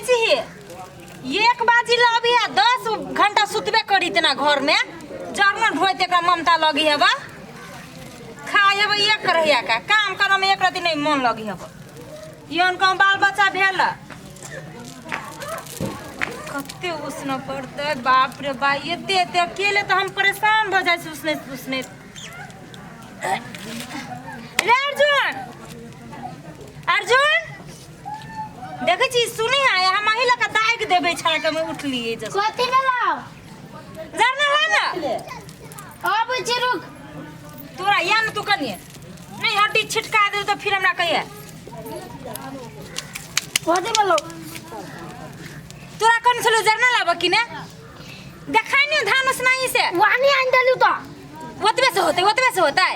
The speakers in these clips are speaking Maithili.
छी एक बाजी लबी आ 10 घंटा सुतबे करी तना घर में जरना ढोइत एकरा ममता लगी हेबा खाए हेबा एक रहिया का काम करे में एक रति नहीं मन लगी हेबा यन कम बाल बच्चा भेल कते उसना पड़तै। बाप रे बा, एते एते अकेले तऽ हम परेशान भऽ जाइ छी उसनैत उसनैत। रे अर्जुन, अर्जुन, देखै छी सुनी है हम अही लऽ कऽ दागि देबै छड़ा के हम उठलियै जब। कथी भेलौ? जरना ला ना। अबै छी, रुक। तोरा या ने तू कनिए नहीं हड्डी छिटका दे तो फिर हमरा कहिए। कथी भेलौ? तोरा कन छलो जरना लाबऽ कि ने देखाइ नहीं धान उसनाई से। वानी आनि देलू तऽ। ओतबे से होतै, ओतबे से होतै।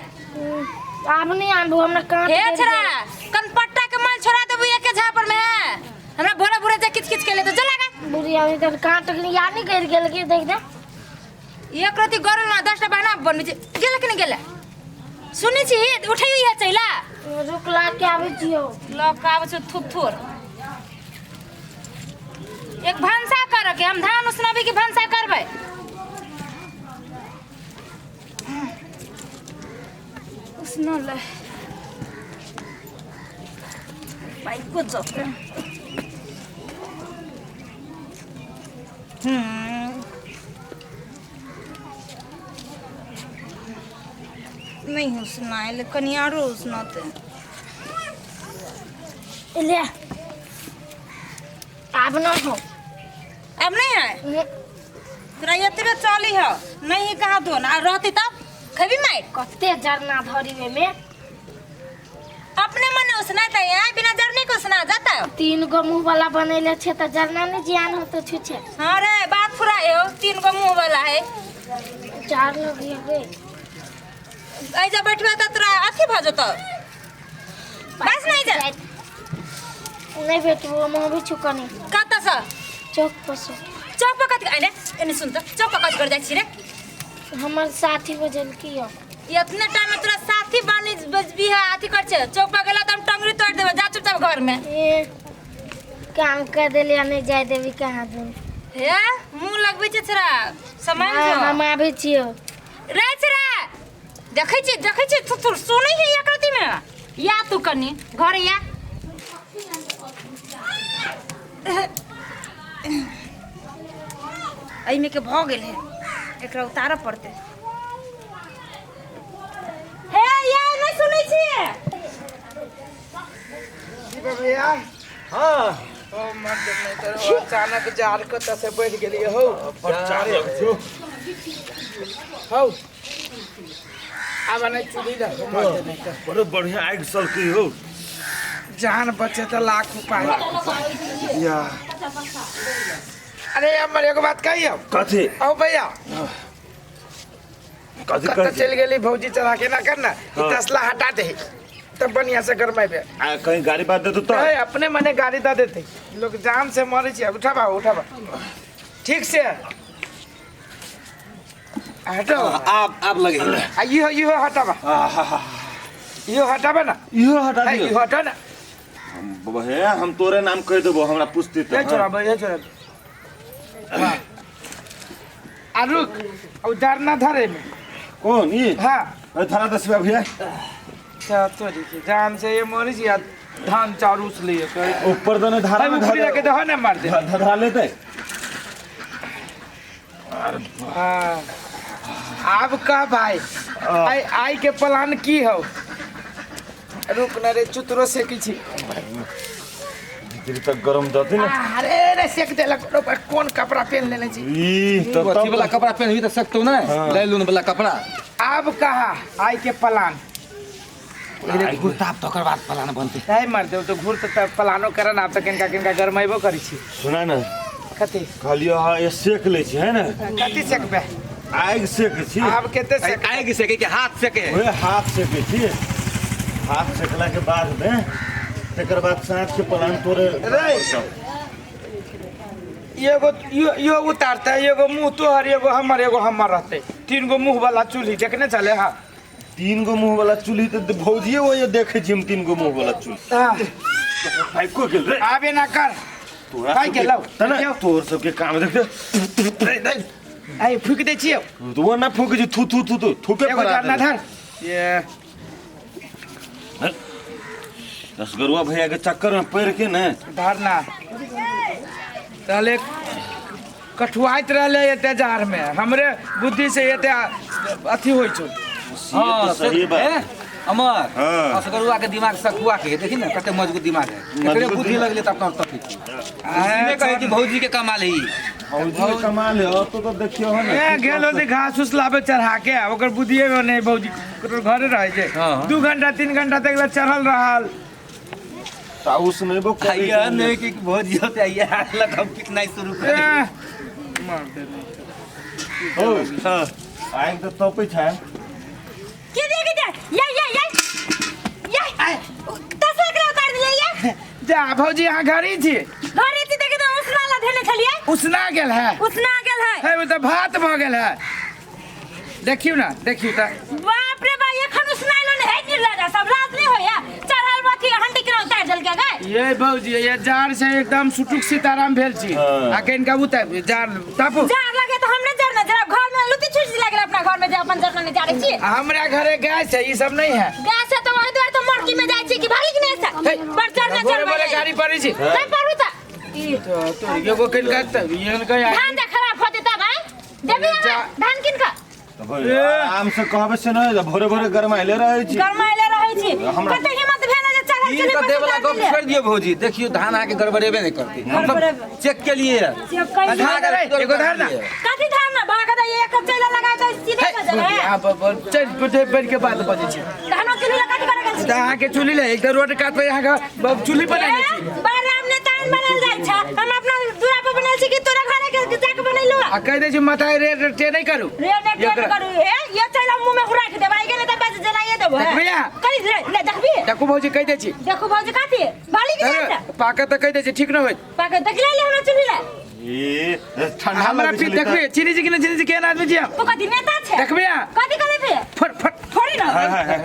आब नहि आनबू, हमरा काँट हे गड़ि छोड़ा गेल। कनपट्टा के माल छोड़ा देबू एके झापर में है। हमरा भोरे भोरे जे किच किच के ले तो चला गा। बुढ़िया में तर काँट यानी गड़ि गेल कि देख दे। एक रति गरल ना 10टा बहना बनबै छै। गेल कि नहि गेल? सुनै छी उठैयो है चैला। रुक, ला के आबै छियौ। लऽ के आबै छै थुथुर। एक भनसा करऽ के हम धान उसनबै कि भनसा करबै? उसनल बाइको जते नहीं उसनायल, कनि आरो उसनतै। ले, आब न हो। अब नहीं है? तोरा एतबे चली हो नहीं कहाँ दो ना रहती तब खेबी मार। कते जरना धरी में। अपने मने उसना त यहाँ बिना जरने के उसना जाता है। तीन गो मुंह वाला बनैले छै तऽ जरना नहि जियान होतो छुछे। हाँ रे, बात फुरा हो, तीन गो मुंह वाला है। चार लोग गे। ऐजा बैठबे त तोरा अथी भ जतौ, बस नहीं जा। नहीं बैठबो, हम अभी छु कनी। कतऽ से? चौक पर से। चौक पर कथी? अरे एने सुन त, चौक पर कथी कर जाइ छी रे? हमर साथी बजलकी यो। इतने टाइम में तोरा साथी बानी बजबी है अथी कर छे? चौक पर गेला त हम टंगरी तोड़ देबै, जा चुपचाप घर में। ए काम कर देलिया, नहीं जाय देबी कहाँ दून। हे मुंह लगबै छै छोरा समझ। हाँ, हम आबै छियो। रे छोरा, देखै छी देखै छी थुथुर सुनै है एकरती में। या तू कनी घर या। एहिमे के भऽ गेल है, एकरा उतारऽ पड़तै। हे या, नहि सुनै छियै? भैया। हाँ। ओ मत नहीं तो अचानक जार कतऽ से बढ़ि गेलियै हौ। हौ, आब नहीं चूल्ही दे मत नहीं तो। बड़े बढ़िया आगि सलकी हो। जान बचे तो लाख उपाय। या। अरे हमर एगो बात कहियौ। कथी? औ भैया। कथी? कतऽ कथी? चलि गेली भौजी चढ़ा के ना करना ई। हाँ। तसला हटा दे तब बढ़िया से गरमेबे। आ कहीं गाड़ी बात देतो तो। ए, अपने मने गाड़ी दे देते, लोग जान से मरे छै। उठाबा उठाबा ठीक से हटो। आब आब लगे। आ इहो इहो हटाबा, इहो हटाबा ना। इहो हटा है, दियो। इहो हटा ना। बाबा हे, हम तोरे नाम कह देबो, हमरा पूछती तो। ये छोड़ा, ये छोड़ा आ रुक, और डरना धरे में। कौन ई? हाँ। अरे धरा दस भैया। अच्छा तो देखिए जान से ये मरी जी धान चाउर उसलिए। ऊपर दने धारा में ऊपरी रखे दो ना, मार दे। धरा लेते। हाँ, आब कह भाई, आई आई के प्लान की हो? रुक न रे, चुतरो से छी। भीतरी तक गरम दते ना। अरे रे, सेक देलक रो पर। कोन कपड़ा पहन लेने छी? ई तो अथी वाला कपड़ा पहनबी तऽ सकतौ ने, लैलून वाला कपड़ा। आब कहा आई के प्लान? पहिले घुरताप तऽ ओकर बाद प्लान बनतै। नहीं मार दे तो घूर तो प्लानो करन। आब तऽ किनका किनका गरमेबो करै छी। सुना ना। कथी? कहलियो हाँ, ये सेक ले छी है ना। कथी सेकबे? आगि सेक छी। आब केते सेक? आगि सेके कि हाथ सेके? ओहे हाथ सेके छी। हाथ सेकला के बाद में तकर बाद साँझ के प्लान तोरे। रे एगो यो यो उतारते, एगो मुंह तोहर, एगो हमर, एगो हमर रहते। तीन गो मुंह वाला चूल्ही देखने चले। हाँ। तीन गो मुंह वाला चूल्ही तो भौजिए वो ये देखे छी हम, तीन गो मुंह वाला चूल्ही। हाँ। भाई को गेल रे। आबे ना कर। तोरा पाइ के लाउ तना देखियौ। तोर सबके काम देख दे। आइ फूकि दै छियौ। तो वो ना फूक जी, थू थू थू थू थूके एगो पर जरना धर ये। रसगरुआ भैया के चक्कर में पड़ के ने धरना तहले कठुआइत रहले एते जाड़ में, हमरे बुद्धि से एते अथी होइ छौ। ये तो सही बात। ए, अमर। हाँ। असगरुआ के दिमाग सखुआ के देखी ना कते मजबूत दिमाग है, एकरे मजबूत बुद्धि दिमाग। लगले त अपना तफी आ, कहे कि भौजी के कमाल है। भौजी के कमाल है और तो देखियो हो ना। ए गेल होते घास उस लाबे चढ़ा के, आ ओकर बुद्धिए में नहीं, भौजी ओकर घरे रहै छै। हाँ। 2 घंटा 3 घंटा तक ले चढ़ल रहल। ताउस नहीं बो आइया नहीं कि भौजी होते आइया लग हम पिटनाई शुरू कर। ए, मार दे नहीं। हो हां आइ त तपै छै। के दे के दे या या या या तसला के उतार दिले या। जा भौजी अहाँ घरे छी? घरे छी, देखे तो उसना ला धेने छलिए। उसना गेल है? उसना गेल है। है, ओ तऽ भात भऽ गेल है। देखियौ ना, देखियौ तऽ। बाप रे बा, एखन उसनाइलो नहीं है निर्लजा सब लाज नहीं होया, चढ़ल बथी हंडी के उतार देल के गए। ये भौजी ये जाड़ से एकदम सुटुक सीताराम भेल छी। हाँ। आ कनिका उतार जाड़ तापू। जार लगे तो हमने जार ना जरा घर में लुटी छुट लागल अपना घर में जे अपन जरना नहीं जाड़े छी। आ हमरा घरे गैस है, ई सब नहीं है। गैस है तो वही द्वार तो मरकी में जाय छी कि भागी कि नहीं से पर जरना भोरे जरबे। भोरे गाड़ी पड़ै छी। नहीं पड़ू त तो एगो कनिका तऽ एहन कहीं धान जे खराब होते तब आय देबी हमरा धान किन का। आराम से कहबे से नहीं, भोरे भोरे गरमाइले रहै छी। गरमाइले रहै छी। हमरा- कते हिम्मत भेल जे चढ़ल ई चुल्ही तो पर देवला उतार गप देलियै। छोड़ दियो भौजी, देखियो धान आके गड़बड़ेबे नहीं करती। हम सब गड़बड़ेबे। चेक के लिए चेक कैलिए। धान रे, एगो धान ना। कथी धान ना भाग दे, एक चैला लगा के सीधे खा जले। आ, चल बुझे बैठ के बात बजै छी। धानो चुल्ही लगा के करे गेल छी। तऽ अहाँके चुल्ही ले एक तऽ रोड कात पर अहाँके चुल्ही बनेने छी। बाराम ने तान बनल जाइ छै, हम अपना दूरा पर बनल छी कि तोरा घरे के जाके बनैलु। आ कहि दै छी माता रे रे टे नहीं करू। रे ने टे एकरा- करू, ए ये चैला मुंह में हुरा के देबै गेले त बस जलाइए देबो। देखबी अहाँ? कहि रे ले देखबी। देखू भौजी कहि दै छी। देखू भौजी कथी बाली के अरे, जाइ छै। पाकत तऽ कहि दै छी ठीक न होइत। पाकत देख ले हमरा चुल्ही ले। ए ठंडा हमरा लगै फिर छलै तऽ। देखबी चिन्है छी कि नहि चिन्है छी केहन आदमी छी हम? तू कथी नेता छै? देखबी अहाँ? कथी कहले फे? फट फट थोड़ी ना। हाँ, हाँ, हाँ।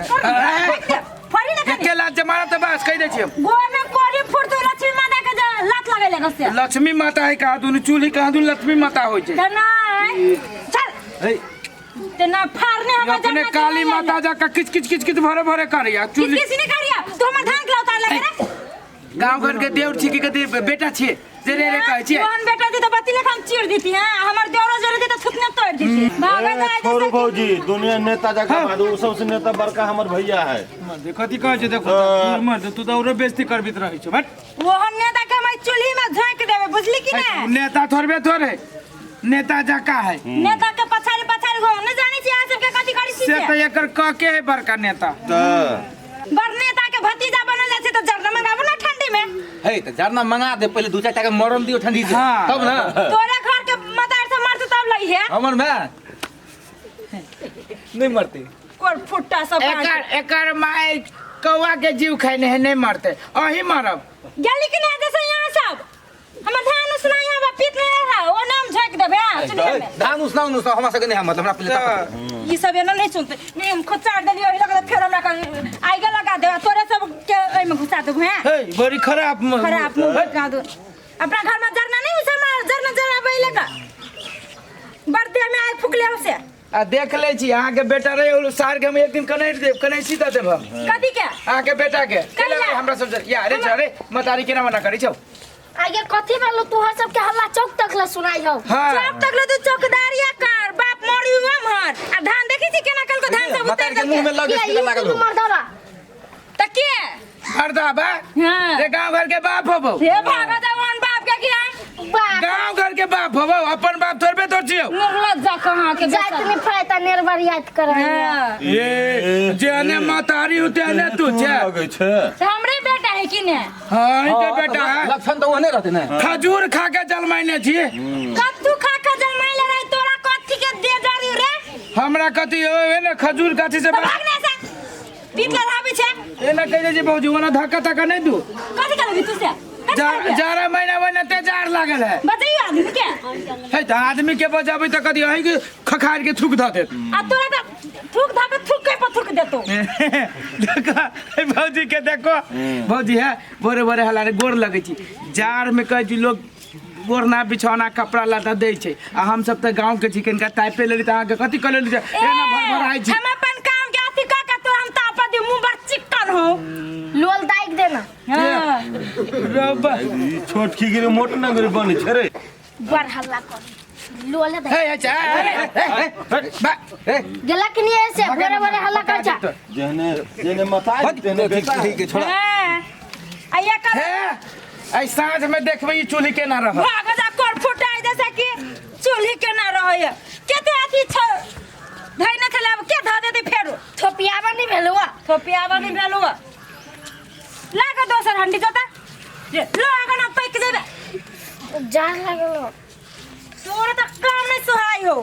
थोड़ी ना कनी। एके लात जे मारब तऽ बस कहि दै छी हम। गोर में कोरी फुटतो लक्ष्मी माता के लात लगे लगे से। लक्ष्मी माता है कहाँ दुनू चूल्ही कहाँ दुनू लक्ष्मी माता होइ छै। त नहीं चल। हे। ते ना फाड़ने हमर अपने जरना काली चुल्ही माता जाके किच किच किच किच भरे भरे करैया किच चूल्ही। किच नहीं करिया तो हमर धान के उतार लगे रे। गांव घर के देवर छी कि कथी बेटा छी जे रे रे कहै छियै। तोहन बेटा दी तो बत्ती लेखा हम चीर देती हैं, हमर देवरो जोरे दी तो थुकने तोड़ देती। भागा जाय छोड़ू भौजी, दुनिया नेता जगह बाद उ सबसे नेता बड़का हमर भैया है। कथी कहै छै देखो तऽ- मर्द तू तऽ औरो बेइज्जती करबित रहै छौ बट। ओहन नेता के हम चूल्ही में झोंक देबे बुझली कि ने? नेता थोड़बे थोड़े नेता जका है। नेता के पछाड़ी पछाड़ी घूम नहीं जानै छी अहाँ सबके कथी करै छी से से। तऽ एकर क के है बड़का नेता। तऽ बड़ नेता के भतीजा बनल जाइ छै तऽ जरना मंगाबू ना ठंडी में। हे तऽ जरना मंगा दे पहले 2-4 टाका मरम दियो ठंडी से। हाँ। तब ना। तोरा घर के मतार से मरते तब लई है। हमर माय नहीं मरते। कोर फुट्टा सब एकर एकर माय कौआ के जीव खाइने है नहीं मरते, अही मरब। गेली कि नहीं जैसे यहाँ सब हमर धान उसना यहाँ बा पीत नहीं रहा ओ नाम झोंक देबे हां चुल्ही में। धान उसना उसना हमरा सबके नहीं मतलब हमरा पहले ताकत। ई सब एना नहीं सुनते नहीं, हम खोचार देलियो ओहि लगल फेर हमरा आइगे लगा देबे तोरे सब के एहि में घुसा देबो हैं। हे बड़ी खराब खराब मुंह का दो। अपना घर में जरना नहीं उसे में जरना जराबै लगा बर्दे में आइ फुकले उसे। आ देख ले छी अहाँ के बेटा रहे ओ सार के हम एक दिन कनैर देब, कनैसी the देब हम। कथी के? अहाँ के बेटा के। कहिया? हमरा सब या अरे अरे मतारी केना मना करै छौ? आगे कथी भेलो तोहर सबके हल्ला चौक तक ले सुनाई हौ। हाँ। चौक तक ले तू चौकदारिया कर बाप मरी हुआ हमर। आ धान देखी छी केना कल को धान सब उतार मतारी के मुंह में लग ये स्पीकर लागल दुनू हो। मर्दवा। त के? मर्दा बा? हां। रे गांव घर के बाप होबो। हे भागा जवान बाप के की बाप। गांव घर के बाप होबो, अपन बाप थोड़बे तोर छियौ। निर्लज जा कहां के जात में फायदा निर्बरियात कर हां। ये जेने मतारी हो तेने तू छे। लगै छै। त हमरे बेटा है कि ने? हां, इनके बेटा है। लक्षण तो ओहने रहते ने। खजूर खा के जलमाइने छी। कत्तू खा के जलमाइले रहे तोरा कथी के दे जारी रे? हमरा कथी होवे ने खजूर कथी से त भाग ने से। पीट ले आबै छै। एना कहि दे छी भौजी ओना धक्का तक्का नहीं दू। कथी करबी तू से? जारा महीना महीना ते जार लागल है। बजैयो आदमी के। हे त आदमी के बजाबै त कथी अहीं के खखार के थूक ध देत। आ तोरा त थूक धा के थूक के पर थूक देतो। देखो ए भौजी के देखो, भौजी है भोरे भोरे हला रे गोर लगै छी। जाड़ में कहै छी लोग ओढ़ना बिछौना कपड़ा लत्ता दै छै, आ हम सब तऽ गाँव के छी, कनिका तापे लेली तऽ अहाँके कथी कऽ लेली जे एना भर भराइ छी। हम अपन काम के अथी कऽ के तो हम ताप दी, मुंह बड़ चिकन हो। लोल दाइक देना। हाँ। रब्बा। ई छोट की गिरे मोट ना गिरे बनै छै रे। बड़ हल्ला कर लोले दाइक। हे अच्छा हे, हे, हे, बा, हे। गेला कि नहीं ऐसे भोरे भोरे हल्ला कर जा। जेहने जेहने मताई तेहने बेटा। ठीक है छोड़ा। हाँ। आ ये कर हे, ऐ साँझ में देखबै ई चूल्ही केना रहत। भाग जा कर फुटाइ जैसे कि चूल्ही केना रहैय। केते अथी छ धैने छलै, आब के धऽ देतै फेरो? थोपियाबा नहीं भेलुआ। थोपियाबा नहीं भेलुआ। लाग दोसर हंडी जोता रे, लो आगा ना पैक जेबे। जान लागलो। तोरा तऽ काम नहीं सोहाई हो।